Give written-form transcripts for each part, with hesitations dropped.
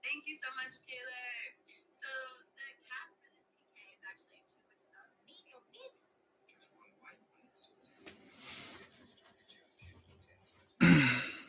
Thank you so much, Taylor. So the cap for this PK is actually 200,000.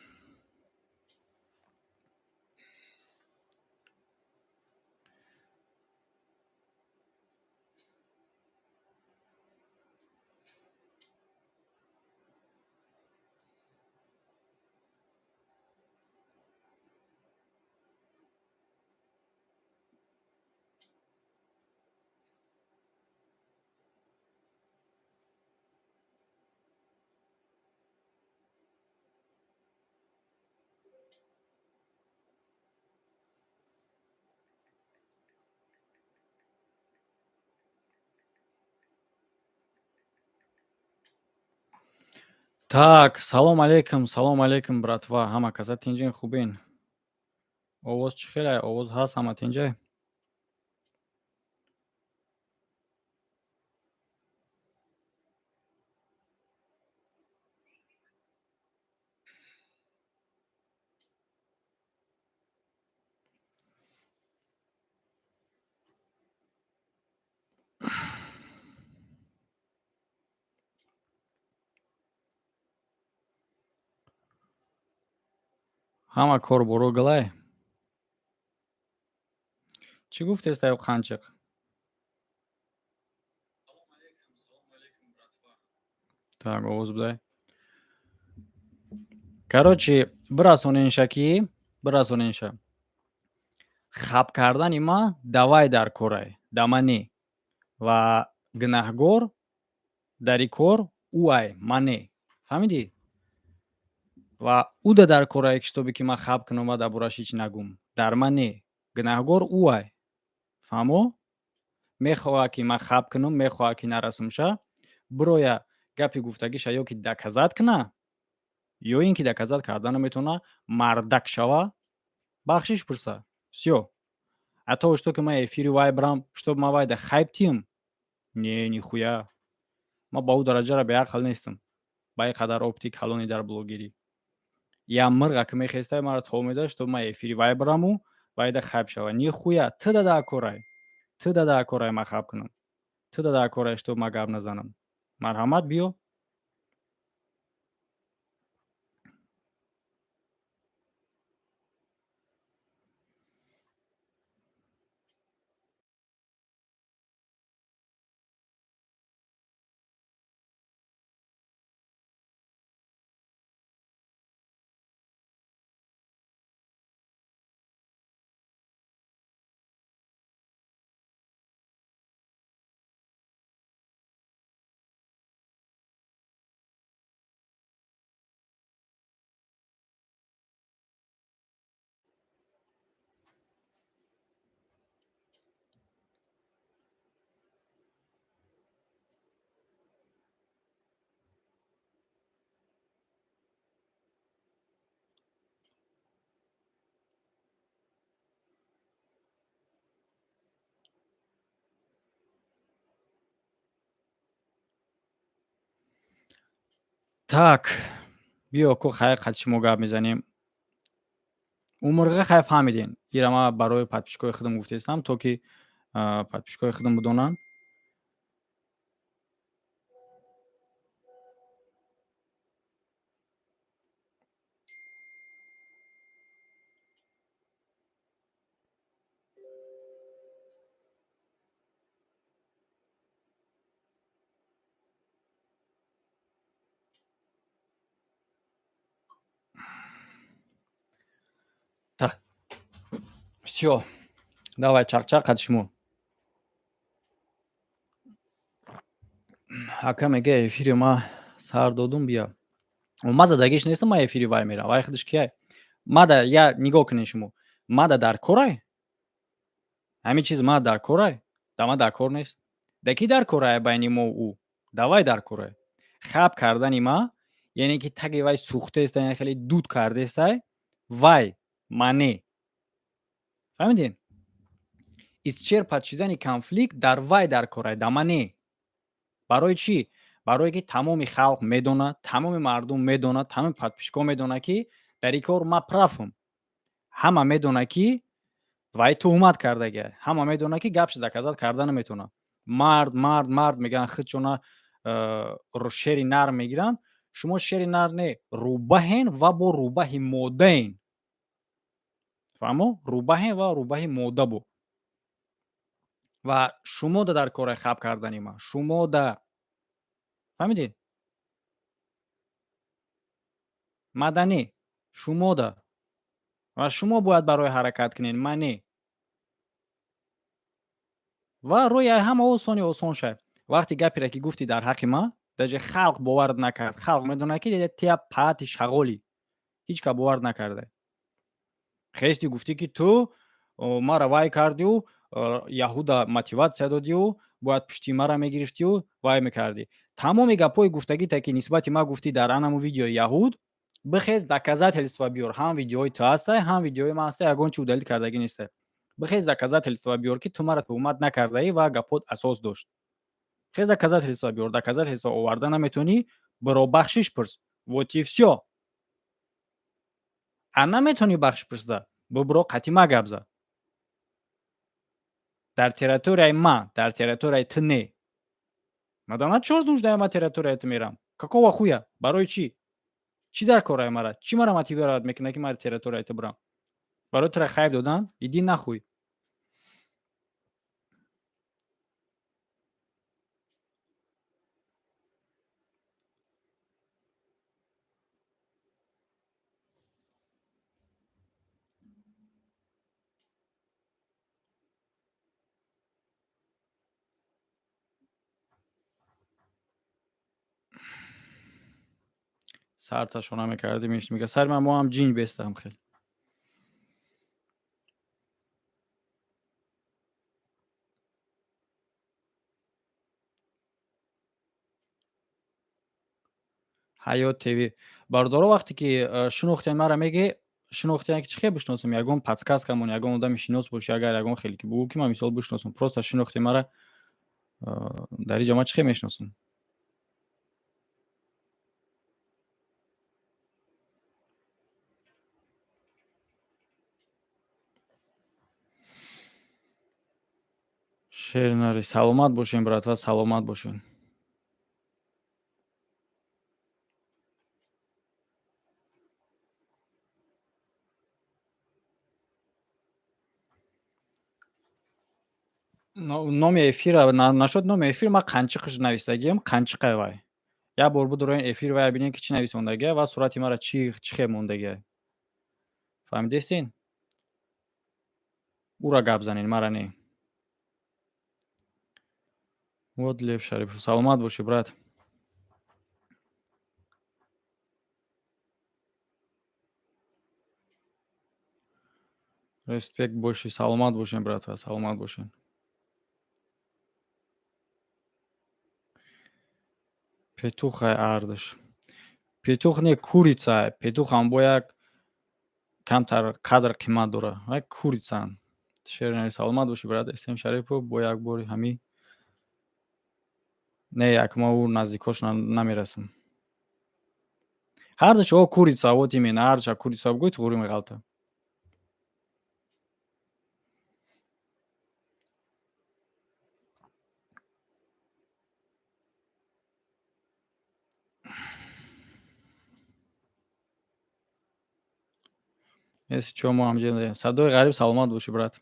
Так, салом алейкум, салом алейкум, братва. Ҳама каса тинҷин, хубин? Овоз чӣ хелай? Овоз ҳаст, ҳама тинҷай? Ҳама кор боро гулай? Чӣ гуфтест аю қанчиқ? Так, овоз будай. Короче, бирасоненша ки, бирасоненша. Хаб кардани ма давай дар корай, да ма не. Ва гунаҳгор дар и кор ӯ ай, ма не. Фаҳмидӣ? Ва ӯ да дар корае, китобе ки ман хаб кунам ва дар борааш ҳеҷ нагум. Дар ман не. Гунаҳгор ӯ ай. Фаҳмо? Мехоҳад, ки ман хаб кунам, мехоҳад, ки нарасумша, бироя гапи гуфтагиша ё ки доказать куна, ё ин ки доказать карда наметавона, мардак шава, бахшиш пурса. Всё. А то что ки ман эфири вай бирам, чтоб ман вайда хайп тиҳам? Не, нихуя. Ман ба ӯ дараҷара беақл нестам. Ба ин қадар опыти калони дар блогерӣ. Як мирға ки мехестай, маро то медод, чтоб ман эфири вай бираму вайда хайп шава. Нихуя, ту да дар корай. Ту да дар корай ман хаб кунам. Ту да дар корай, чтоб ман гап назанам. Марҳамат, биё. Так, биё ку хайр, қати шумо гап мезанем. Умрға хай фаҳмиден. Ира ман барои подписчикои худам гуфтаистам, то ки подписчикои худам бидонанд. Так. Всё. Давай чақчақ қати шумо. Ака мега, эфири ма сар додум, бия. Ма задагиш нестам, ма эфири вай мерам. Вай худаш кияй? Мада я нигоҳ кунед шумо. Мада дар корай? Ҳамин чиз ма дар корай? Да ма дар кор нест. Да ки дар корай байни мо ӯ? Давай дар корай. Хаб кардани ма, яъне ки таги вай сӯхтаеста, яъне хеле дуд кардестай, вай ма не. Фаҳмидед? Исчерпать шидани конфликт дар вай дар корай, да ман не. Барои чӣ? Барое ки тамоми халқ медонад, тамоми мардум медонад, тамоми подписчикҳо медонад, ки дар ин кор ман прав ам. Ҳама медонад, ки вай туҳмат кардагиа. Ҳама медонад, ки гапша доказать карда наметавонад. Мард, мард, мард мегӯянд, худшона шери нар мегиранд. Шумо шери нар не, рӯбаҳен ва бо рӯбаҳи модаен. Фаҳмо? Рӯбаҳен ва рӯбаҳи мода бо. Ва шумо да дар кораи хаб кардани ман. Шумо да. Фаҳмидед? Маданӣ. Шумо да. Ва шумо бояд барои ҳаракат кунед, ман не. Ва рӯи ҳама осони осон шавад. Вақте гаперо ки гуфтӣ дар ҳаққи ман, даже халқ бовар накард. Халқ медонад, ки тия паати шағолӣ. Ҳеҷ кас бовар накарда. Хести гуфтӣ, ки ту мара вай кардиу, яҳуда мотиватсия додиу, бояд пишти мара мегирифтиу, вай мекардӣ. Тамоми гапҳои гуфтагита, ки нисбати ман гуфтӣ дар анаму видеои яҳуд, бихез, доказательства биёр. Ҳам видеои ту ҳастай, ҳам видеои ман ҳастай, ягон чи удалить кардагӣ нестай. Бихез, доказательства биёр, ки ту мара туҳмат накардаӣ ва гапҳот асос дошт. Хез, доказательства биёр. Доказательства оварда наметавонӣ, биро бахшиш пурс. Вот и всё. А наметавонӣ бахшиш пурсида, бибиро қатъи ма гап зад. Дар территорияи ман, дар территорияи ту не. Мадам чор нуждая ман территорияи ту мерам? Какого хуя? Барои чӣ? Чӣ дар кораи мара? Чӣ мара мотивировать мекунад, ки ман территорияи ту бирам? Барои тура хайб додан? Иди нахуй. Сарташона мекардӣ, мешт мега сари ман мо ҳам ҷинҷ бестам хел. Ҳаёт ТВ. Бародаро, вақте ки шинохтем мара, меге шинохтем, ки чӣ хел бишносем? Ягон подсказка мон, ягон одами шинос бошӣ, агар ягон хеле ки бугӯ, ки ман мисол бишносам. Просто шинохтем мара, дар инҷа ман чӣ хел мешиносам? Шернари, саломат бошем, братва, саломат бошем. Номи эфира нашуд, номи эфир ман қанчиқш нависдагиам, қанчиқай вай. Як бор будуроин эфир вай, бинем, ки чӣ нависондагия ва сурати мара чӣ хел мондагия. Фаҳмидестин? Ура гап занен, мара не. Вот Лев Шарипов. Саломат бошӣ, брат. Респект бошӣ, саломат бошем, братва, саломат бошем. Петухай ардаш. Петух не, курица. Петух ҳам бо як камтар қадр қимат дора. Вай курицаанд. Шернари, саломат бошӣ, брат. Эсем Шарипов бо як бори ҳами не, як ма ӯ наздикош намерасам. Ҳардаш о курица, вот именно, ҳардаша курица бигӯй, туғри меғалта. Эси чо мо ҳамҷа. Садои ғариб, саломат бошӣ, брат.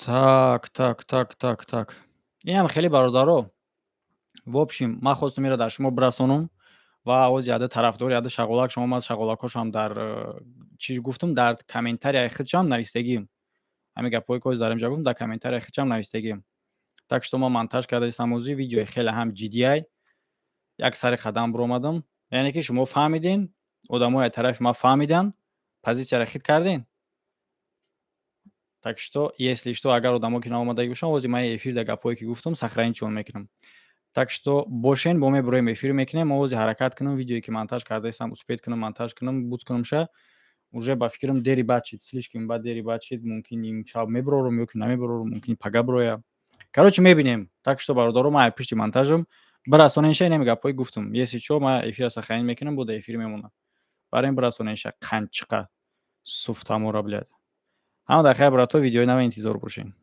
Так, так, так, так, так. Инам хеле, бародаро. В общем, ман хостум инро дар шумо бирасонам. Ва оз яда тарафдори яда шағолакшон омад, шағолакҳошам дар чӣ гуфтум, дар комментарияи худшам навистагим. Ҳамин гапҳое ки ҳозир дар инҷа гуфтум, дар комментарияи худшам навистагим. Так что ман монтаж кардаистам ҳозир, видеои хеле ҳам ҷиддиай. Як сари қадам биромадам. Яъне ки шумо фаҳмидин, одамои аз тарафи ман фаҳмиданд, позитсияро хит кардин. Так что, если что, агар одамо ки наомадагӣ бошанд, ҳозир ман эфир дар гапҳое ки гуфтум, сохранить мекунам. Так что бошен, бо мебироем, эфир мекунем. Мо ҳозир ҳаракат кунам, видеое ки монтаж кардаистам, успеть кунам, монтаж кунам, буд кунамша. Уже ба фикрам, дери баъд шид, слишком баъд дери баъд шид, мумкин имшаб мебирорам ё ки намебирорам, мумкин пага бироям. Короче, мебинем. Так что, бародаро, ман пишти монтажам. Бирасоненша инами гапҳое гуфтум. Если чо, ман эфира сохранить мекунам, бо дар эфир мемонам. Барои ин бирасоненша қанчиқа суфтамора, блядь. Ҳама дар хайр, брато, видеои нава интизор бошен.